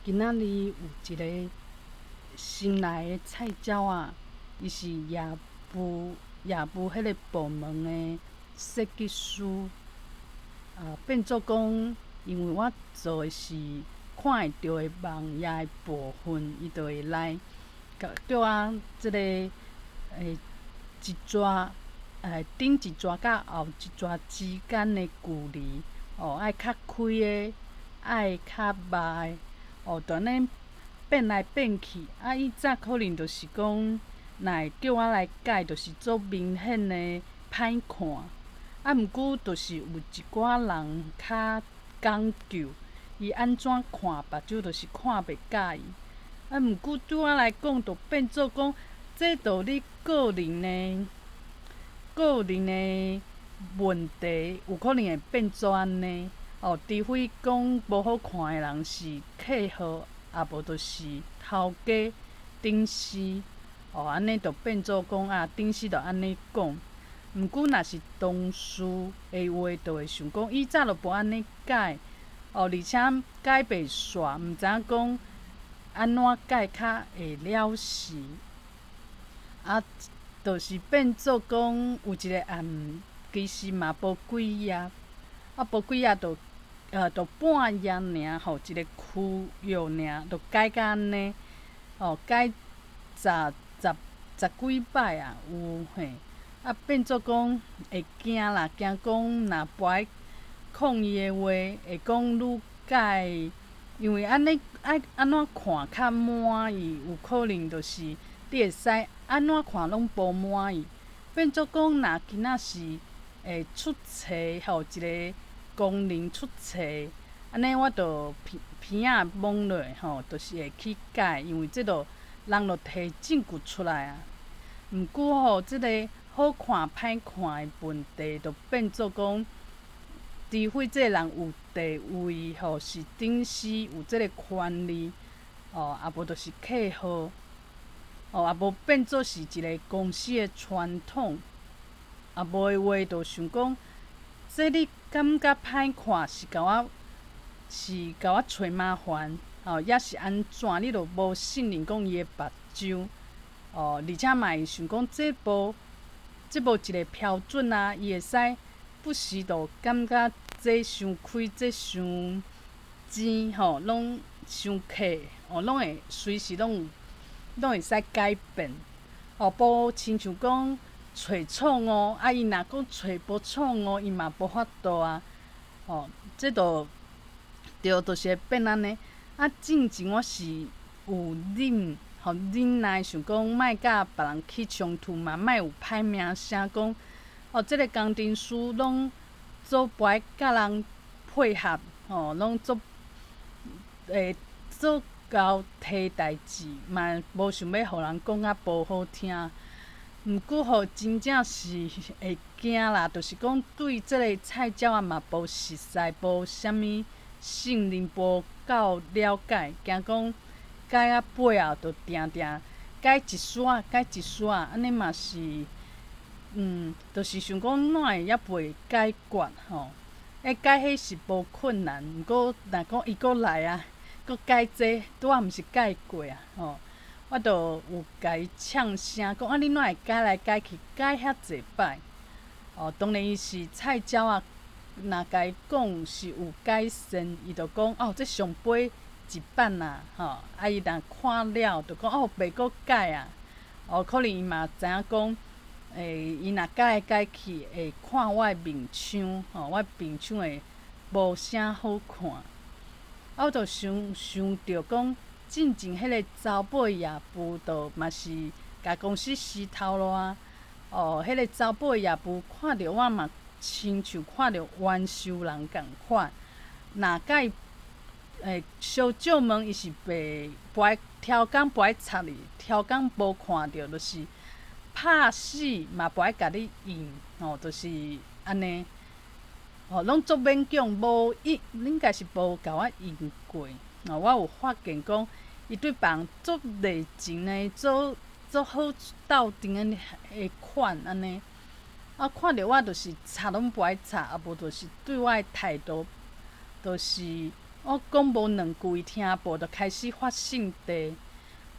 今仔日有一个新來的菜鳥仔，伊是業務彼个部門的設計師，啊，變做講，因為我做的是看會著的網頁的部分，伊就會來共叫我這个一逝頂一逝佮後一逝之間的距離，哦，愛較開的，愛較密的，哦，就按呢變來變去。啊，以早可能就是講，若會叫我來改，就是足明顯的歹看。啊，毋過就是有一寡人較講究，伊按怎看目睭就是看袂佮意。啊，毋過對我來講，就變做講，這就你個人的問題，有可能會變做按呢。哦，除非講無好看的人是客戶，啊無就是頭家頂司。哦，按呢就變做講啊，頂司就按呢講。毋過若是同事的話，就會想講以早就無按呢改，哦，而且改袂煞，毋知影講按怎改較會了時。啊，就是變做講有一個案，其實嘛無幾頁，啊，無幾頁就半頁爾吼，一個區域爾，就改甲按呢，哦，改十幾擺啊，有嘿。啊，變做講會驚啦，驚講若無愛抗議的話，會講愈改，因為按呢愛按怎看較滿意，有可能就是你會使按怎看攏無滿意。變做講，若今仔是會出冊吼，一個功能出冊，按呢我就鼻鼻仔摸落吼，就是會去改，因為這就人就提證據出來啊。毋過吼，這个好看歹看的問題，就變做講，除非這个人有地位吼，是頂司有這个權利，哦，啊無就是客戶，哦，啊無變做是一个公司的傳統，啊無的話，就想講，這你感覺歹看是共我揣麻煩，哦，抑是按怎？你就無信任講伊的目睭，哦，而且嘛會想講這無一个標準啊，伊會使不時就感覺這傷開，這傷尖吼，攏傷客，哦，攏會隨時攏有，攏會使改變。哦，無親像講揣錯誤，啊，伊若講揣無錯誤，伊嘛無法度啊。哦，這就對，就是會變按呢。啊，進前我是有忍，吼忍耐，想講莫佮別人起衝突嘛，莫有歹名聲，講哦，這个工程師攏做無愛佮人配合，吼，攏做會做𠢕提代誌，嘛無想欲予人講甲無好聽。毋過吼，真正是會驚啦，就是講對這个菜鳥仔嘛無熟似，無啥物信任，無夠了解，驚講改到尾後就定定改一絲仔，改一絲仔，按呢嘛是，就是想講哪會猶袂解決吼？欸，改彼是無困難，毋過若講伊閣來啊，閣改這，拄仔毋是改過啊，吼！我就有共伊嗆聲，講啊，你哪會改來改去，改遐濟擺？哦，當然伊是菜鳥仔，若共伊講是有改善，伊就講哦，這上尾一擺啊，吼！啊，伊若看了就講哦，袂閣改啊。哦，可能伊嘛知影講，伊若改來改去，會看我的面相，吼，我面相會無啥好看。啊，我就想想著講，進前彼个查某業務就嘛是共公司死頭路啊。哦，彼个查某業務看著我嘛，親像看著冤仇人仝款。若共伊相借問，伊是袂無愛超工，無愛插你，超工無看著，就是拍死嘛無愛共你應，吼，就是按呢。吼，攏足勉強，無應，應該是無共我應過。哦，我有發現講，伊對別人足熱情的，足好鬥陣的款按呢。啊，看著我就是插攏無愛插，啊無就是對我的態度，就是我講無兩句，伊聽無就開始發性地。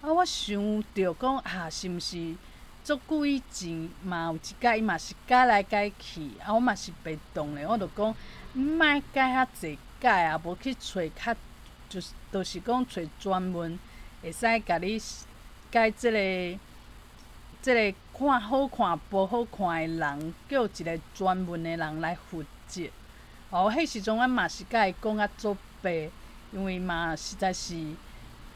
啊，我想著講啊，是毋是足久以前嘛有一擺伊嘛是改來改去，啊，我嘛是袂動咧，我就講你莫改遐濟改啊，無去揣較就是講揣專門會使共你改這個看好看無好看的人，叫一個專門的人來負責。哦，彼時陣我嘛是共伊講甲足白，因為嘛實在是，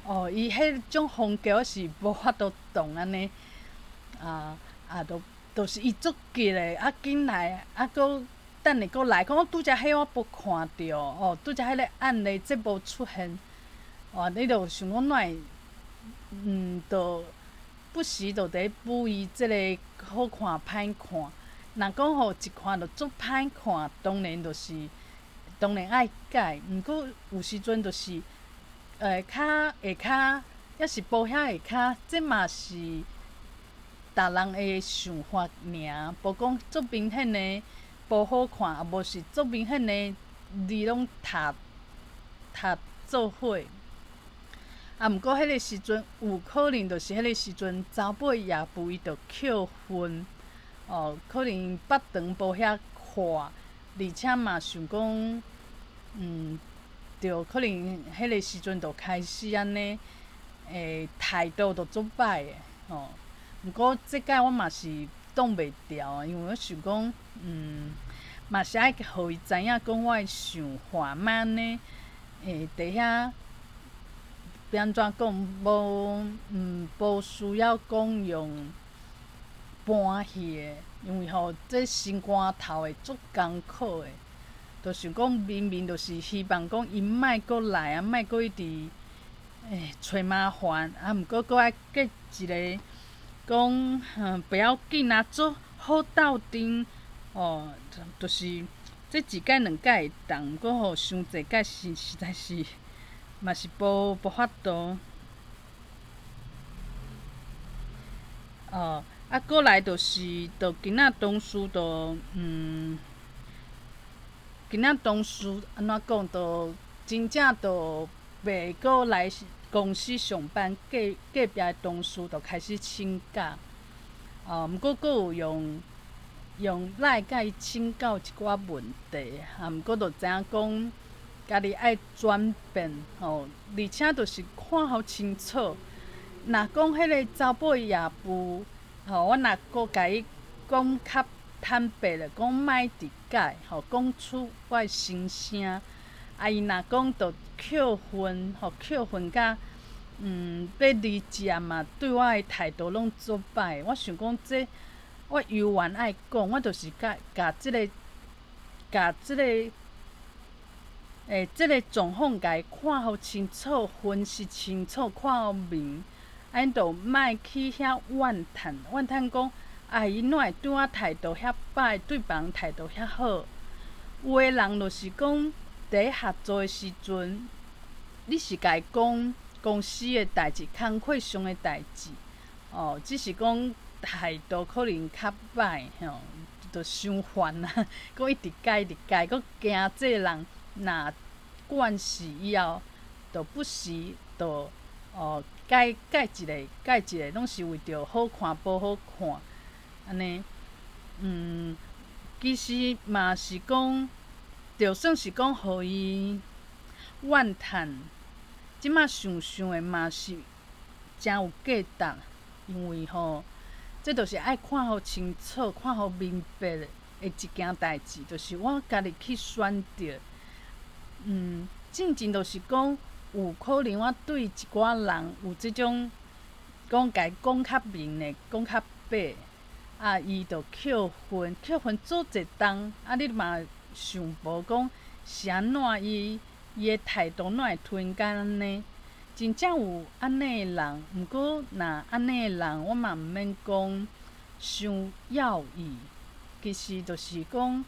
哦，伊彼種風格我是無法度懂按呢，啊啊，就是伊足急的，啊緊來，啊閣等下閣來，講我拄才彼我無看著，哦，拄才彼个案例這無出現，哦，你就想講哪會，就不時就佇咧補伊這個好看歹看。若講吼一看就足歹看，當然就是當然愛改。毋過有時陣就是，較下跤，抑是無遐下跤，這嘛是逐人的想法爾，無講足明顯的無好看，啊無是足明顯的字攏讀讀做伙。啊，毋過彼个時陣有可能就是彼个時陣查某也無伊就扣分。哦，可能腹腸無遐闊，而且嘛想講，就可能彼个時陣就開始按呢，態度就足歹的，吼。毋過這擺我嘛是擋袂牢，因為我想講，嘛是愛予伊知影講我的想法，莫按呢，佇遐欲按怎講，無需要講用搬戲的，因為吼，這心肝頭會足艱苦的，就想講明明就是希望講伊莫閣來啊，莫閣一直揣麻煩，啊，毋過閣愛結一个講，不要緊啊，做好鬥陣，哦，就是這一擺兩擺會當，毋過吼傷濟擺是實在是嘛是無法度。哦，啊，閣來就是，就囡仔同事就，囡仔同事按怎講，就真正就袂閣來公司上班，隔隔壁的同事就開始請假。哦，毋過閣有用 LINE 共伊請教一寡問題，啊，毋過就知影講家己愛轉變，吼，而且就是看予清楚。若講彼个查某業務，吼，我若閣共伊講較坦白咧，講莫一直改，吼，講出我的心聲。啊，伊若講著扣分，吼，扣分甲，欲離職啊嘛，對我的態度攏足歹。我想講這，我猶原愛講，我就是共共這个，共這个。這个狀況共伊看予清楚，分析清楚，看予明，啊，𪜶就莫去遐怨嘆，怨嘆講，啊，伊哪會對我態度遐歹，對別人態度遐好？有的人就是講，佇咧合作的時陣，你是共伊講公司的代誌、工課上的代誌，哦，只是講態度可能較歹，吼，就傷煩啊，閣一直改，一直改，閣驚這个人。若慣勢以後，就不時就哦改改一个，改一个，攏是為著好看無好看，按呢，其實嘛是講，就算是講予伊怨嘆，這馬想想的嘛是誠有價值，因為吼，這就是愛看予清楚、看予明白的一件代誌，就是我家己去選擇。進前就是講，有可能我對一寡人有這種講共伊講較明的，講較白，啊，伊就扣分，扣分做濟冬，啊，你嘛想無講是按怎伊伊的態度哪會突然間按呢？真正有按呢的人，毋過若按呢的人，我嘛毋免講傷訝異，其實就是講。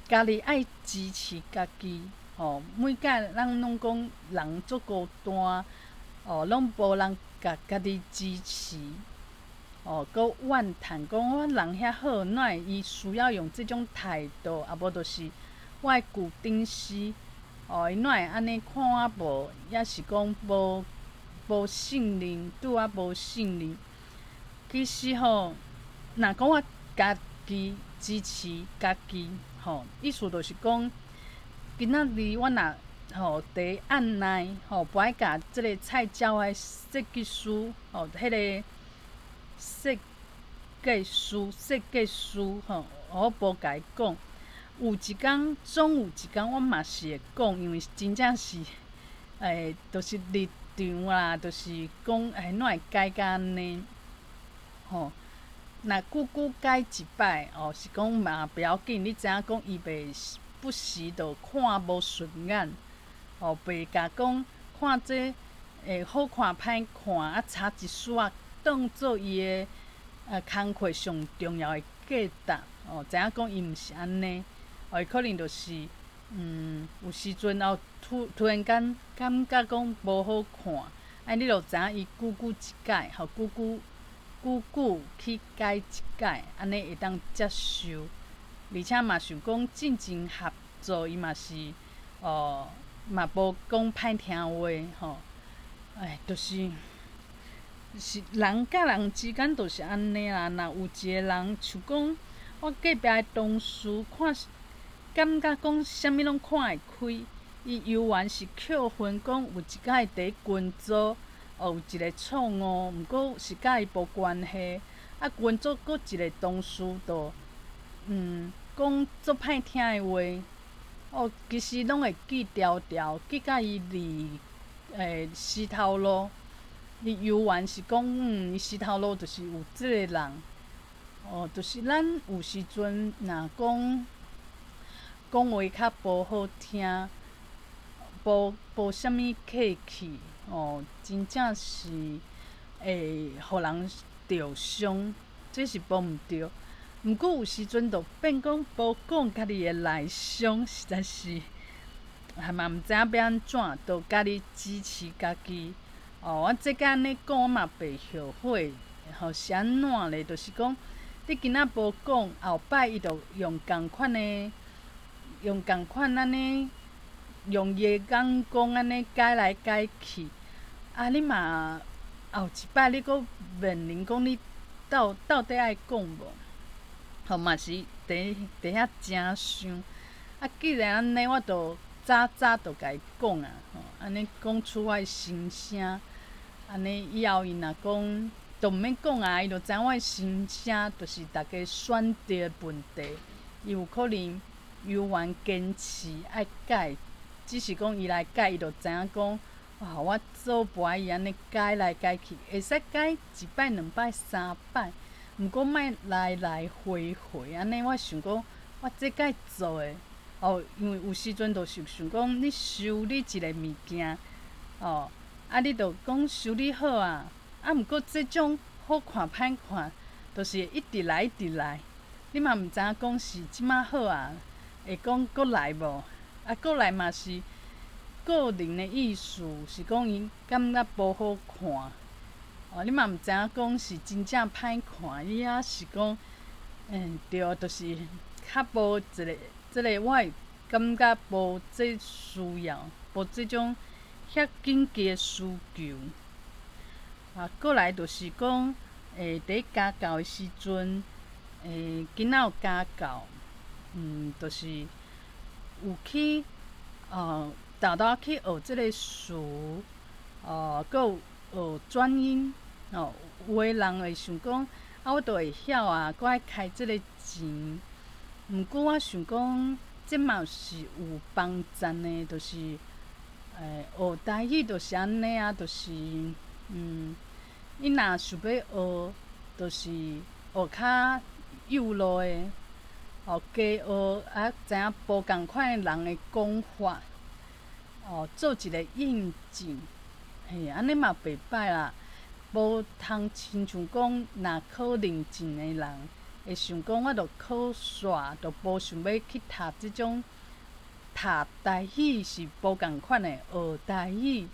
家己愛支持家己，吼，每擺咱攏講人足孤單，哦，攏無人共家己支持，哦，閣怨嘆講我人遐好，哪會伊需要用這種態度，啊無就是我的舊頂司，哦，伊哪會按呢看我無，抑是講無信任，對我無信任。其實吼，若講我家己支持家己，吼，意思就是講，今仔日我若吼佇案內吼，無愛共這个菜鳥的設計師吼，彼个設計師吼，我無共伊講。有一工，總有一工，我嘛是會講，因為真正是，就是立場啦，就是講，哪會改甲按呢？吼，若久久改一擺，哦，是講嘛不要緊，你知影講伊袂不時就看無順眼，哦，袂共講看這會好看歹看，啊差一絲仔當做伊的工課上重要的價值，哦，知影講伊毋是按呢。哦，伊可能就是，有時陣哦，突然間感覺講無好看，啊，你就知影伊久久一改，吼，久久久久去改一改，按呢會當接受。而且嘛想講進前合作，伊嘛是，哦，嘛無講歹聽話，吼。哎，就是是人佮人之間就是按呢啦。若有一个人像講，我隔壁的同事看，感覺講啥物攏看會開，伊猶原是扣分講有一擺佇群組哦有一个錯誤，毋過是佮伊無關係。啊，群組閣一个同事就講足歹聽的話，哦，其實攏會記牢牢，記甲伊離死頭路，伊猶原是講伊死頭路就是有這个人，哦，就是咱有時陣若講講話較無好聽，無啥物客氣，哦，真正是會予人著傷，這是無毋對。毋過有時陣就變講無講家己會來傷，實在是還嘛毋知影欲按怎，就家己支持家己。哦，我這個按呢講，我嘛袂後悔。吼，是按怎咧？就是講，你今仔無講，後擺伊就用仝款的，用仝款按呢，用伊的眼光按呢改來改去。啊，你嘛後一擺你閣面臨講你到底愛講無？吼嘛是佇遐誠想。啊，既然按呢，我就早早就共伊講啊，吼，按呢講出我的心聲。按呢以後伊若講，都毋免講啊，伊就知影我的心聲，就是逐家選擇的問題。伊有可能猶原堅持愛改，只是講伊來改，伊就知影講，哇，我做陪伊按呢改來改去，會使改一擺、兩擺、三擺，毋過莫來來回回按呢。我想講，我這擺做的，哦，因為有時陣就是想講，你修理一个物件，哦，啊，你就講修理好啊，啊，毋過這種好看歹看，就是會一直來一直來，你嘛毋知影講是這擺好啊，會講閣來無？啊，閣來嘛是個人的意思，是講伊感覺無好看，哦，你嘛毋知影講是真正歹看，伊抑是講，對，就是較無一个，這个我會感覺無這需要，無這種遐緊急的需求。啊，閣來就是講，佇家教的時陣，囡仔有家教，就是有去，沓沓去學這个詞，哦，閣有學轉音，哦，有的人會想講，啊，我都會曉啊，閣愛開這个錢。毋過我想講，這嘛是有幫贊的，就是，學台語就是按呢啊，就是，你若想欲學，就是學較幼路的，哦，加學啊，知影無仝款的人的講法，哦，做一个印證，嘿，按呢嘛袂䆀啦。無通親像講，若考認證的人會想講，我著考煞，就無想欲去讀這種讀台語是無仝款的，學台語，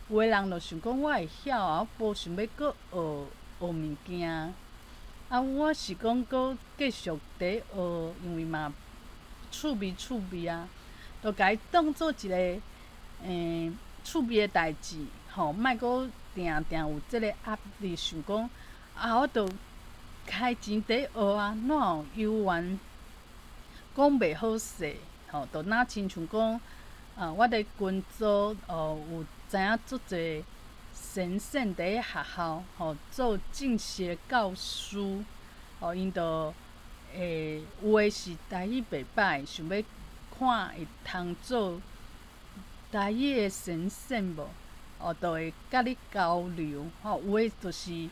有的人就想講我會曉啊，我無想欲閣學學物件。啊，我是講閣繼續佇學，因為嘛趣味趣味啊。就共伊當做一个趣味的代誌，吼，莫閣定定有這个壓力，想講啊，我著開錢佇學啊，哪有猶原講袂好勢，吼，就若親像講啊，我佇群組哦，有知影足濟先生佇咧學校吼做正式的教師，吼，𪜶就會有的是台語袂䆀，想欲看會通做台語的先生無？哦，就會佮你交流，吼，有的就是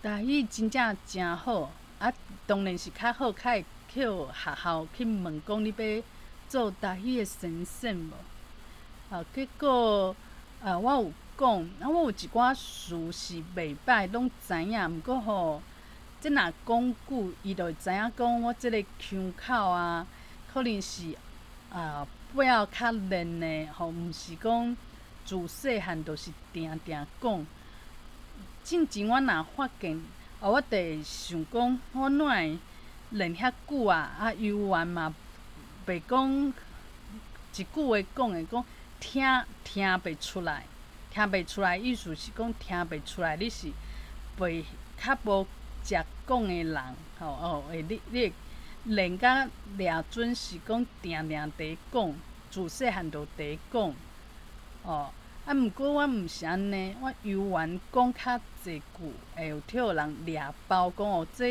台語真正誠好，啊，當然是較好，較會去學校去問講你欲做台語的先生無？啊，結果啊，我有講，啊，我有一寡詞是袂䆀，攏知影，毋過吼，這若講久，伊就會知影講我這个腔口啊，可能是啊背後較練的，吼，毋是講自細漢就是定定講。進前我若發現，啊，我就會想講，我哪會練遐久啊？啊，猶原嘛袂講一句話講會講聽聽袂出來，聽袂出來，意思是講聽袂出來，你是袂較無食講的人，吼哦，會你你會練甲掠準是講定定佇講，自細漢就佇講，哦。啊，毋過我毋是按呢，我猶原講較濟句，會有予人掠包講哦，這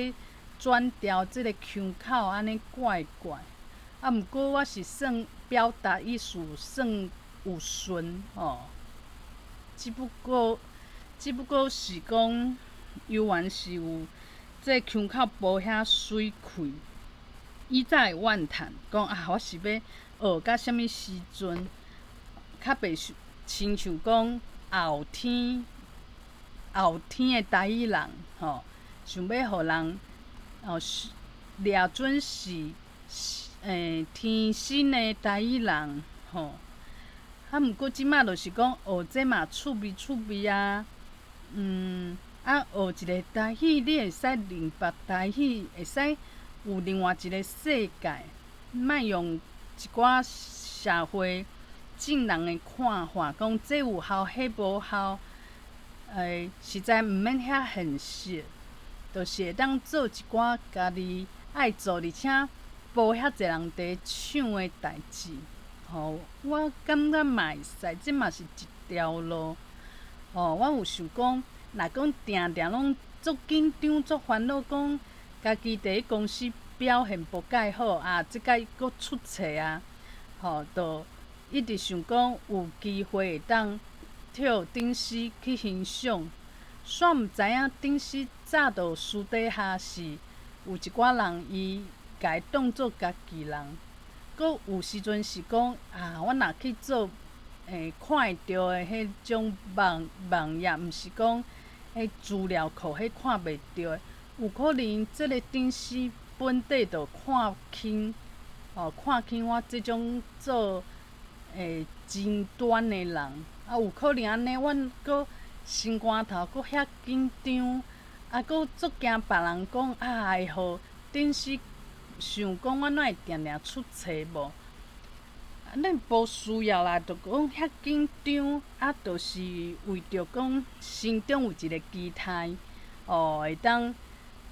轉調這个腔口按呢怪怪。啊，毋過我是算表達意思算有順吼，只不過是講猶原是有這腔口無遐媠氣。以早會怨嘆講啊，我是欲學到啥物時陣，較袂親像講後天後天的台語人吼，想欲予人哦掠準是天生的台語人吼。啊，毋過這馬就是講學這嘛趣味趣味啊，啊學一个台語，你會使明白台語，會使有另外一个世界，莫用一寡社會眾人的看法，講這有效，彼無效，實在毋免遐現實，就是會當做一寡家己愛做，而且無遐濟人佇搶的代誌。吼，我感覺嘛會使，這嘛是一條路。吼，我有想講，若講定定攏足緊張、足煩惱，講家己佇咧公司表現無蓋好啊，這擺閣出錯啊，吼，就一直想講有機會會當予頂司去欣賞，煞毋知影頂司早就私底下是有一寡人伊共伊當做家己人。閣有時陣是講啊，我若去做看會著的彼種網網頁，毋是講彼資料庫彼看袂著的，有可能這个頂司本底就看輕，吼看輕我這種做前端的人，啊有可能按呢，阮閣心肝頭閣遐緊張，啊閣足驚別人講啊會予頂司想講我哪會定定出錯無？咱無需要啦，就講遐緊張，啊，就是為著講心中有一个期待，哦，會當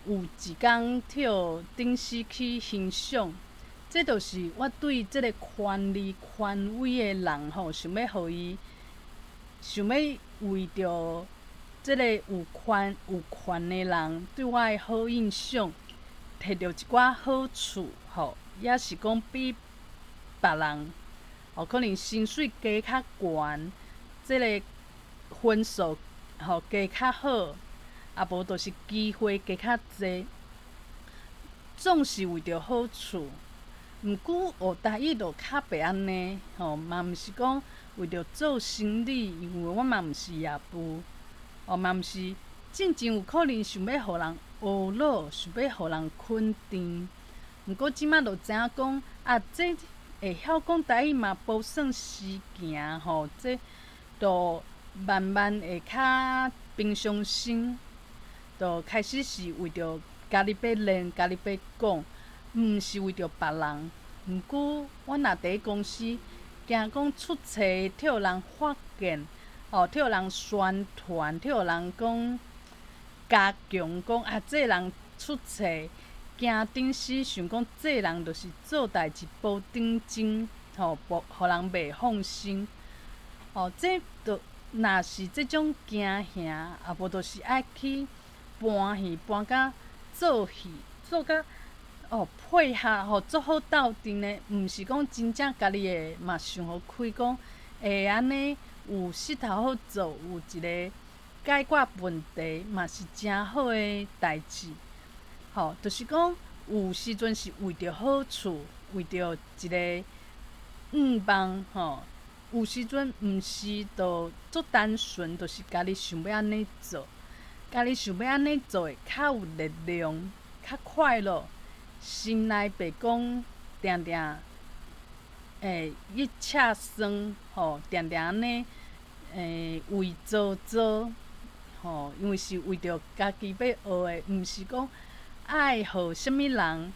有一工予頂司去欣賞，這就是我對這个權力權威的人吼，想欲予伊，想欲為著這个有權有權的人對我的好印象，摕著一寡好處吼，抑是講比別人哦，可能薪水加較懸，這个分數吼加較好，啊無就是機會加較濟，總是為著好處。毋過學台語就較袂按呢，吼嘛毋是講為著做生理，因為我嘛毋是業務，哦嘛毋是進前有可能想欲予人呵咾，想欲予人肯定。毋過這馬就知影講啊，這會曉講台語嘛無算虛行吼，這就慢慢會較平常心，就開始是為著家己欲練，家己欲講，毋是為著別人。毋過，我若佇咧公司驚講出冊予人發現，吼，予人宣傳，予人講加強講啊，這人出冊，驚頂死想講這人就是做代誌無認真，吼，無予人袂放心。吼，這就若是這種驚嚇，啊無就是愛去搬戲搬甲做戲，做甲哦配合吼足好鬥陣的，毋是講真正家己會嘛想予開講會按呢有勢頭好做，有一个解決問題嘛是誠好的代誌。吼，就是講有時陣是為著好處，為著一个願望吼。有時陣毋是就足單純，就是家己想欲按呢做，家己想欲按呢做會較有力量，較快樂，心內袂講定定會一赤酸吼，定定按呢為做做吼，因為是為著家己欲學的，毋是講愛予啥物人，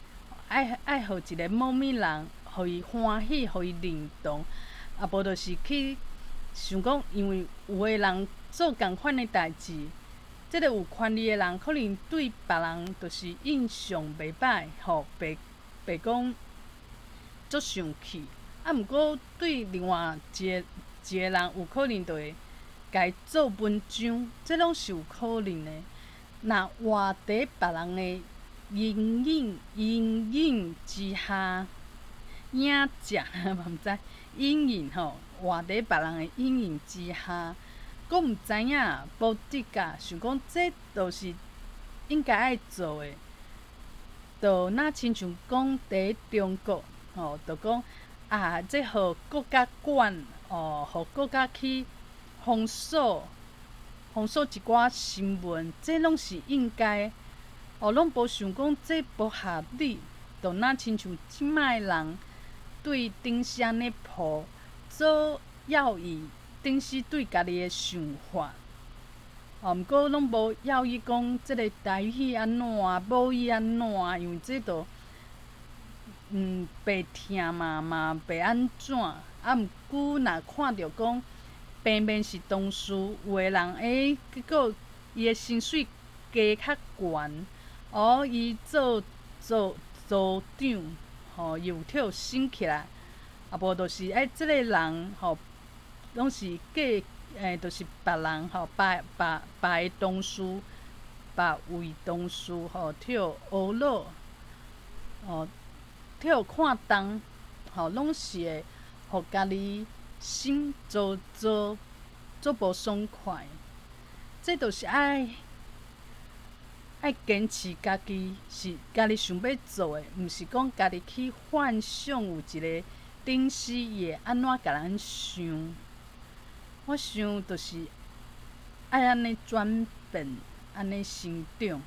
愛予一个某物人，予伊歡喜，予伊認同。啊，無就是去想講，因為有的人做仝款的代誌，這个有權力的人可能對別人就是印象袂歹，吼，袂講足生氣。啊，毋過對另外一个一个人有可能就會共伊做文章，這攏是有可能的。若活佇別人的陰影陰影之下，影子嘛毋知陰影吼，活佇別人的陰影之下，閣毋知影無直覺，想講這就是應該愛做的，就若親像講佇中國吼，就講啊，這予國家管哦，予國家去封鎖封鎖一寡新聞，這攏是應該，哦，攏無想講這無合理，就若親像這擺的人對頂時按呢抱做要伊頂時對家己的想法，哦，毋過攏無要伊講這个台語按怎，母語按怎，因為這就白疼嘛，嘛袂按怎，啊，毋過若看著講平面是同事，有的人結果伊的薪水加較懸，哦，伊做做組長，吼，又予升起來，啊無就是這个人吼，攏是過就是別人吼，別別別个同事，別位同事吼，予呵咾，吼，予看重，吼，攏是會予家己心做做做無爽快。這就是愛愛堅持家己是家己想欲做的，毋是講家己去幻想有一个頂時伊會按怎共咱想。我想就是愛按呢轉變，按呢成長。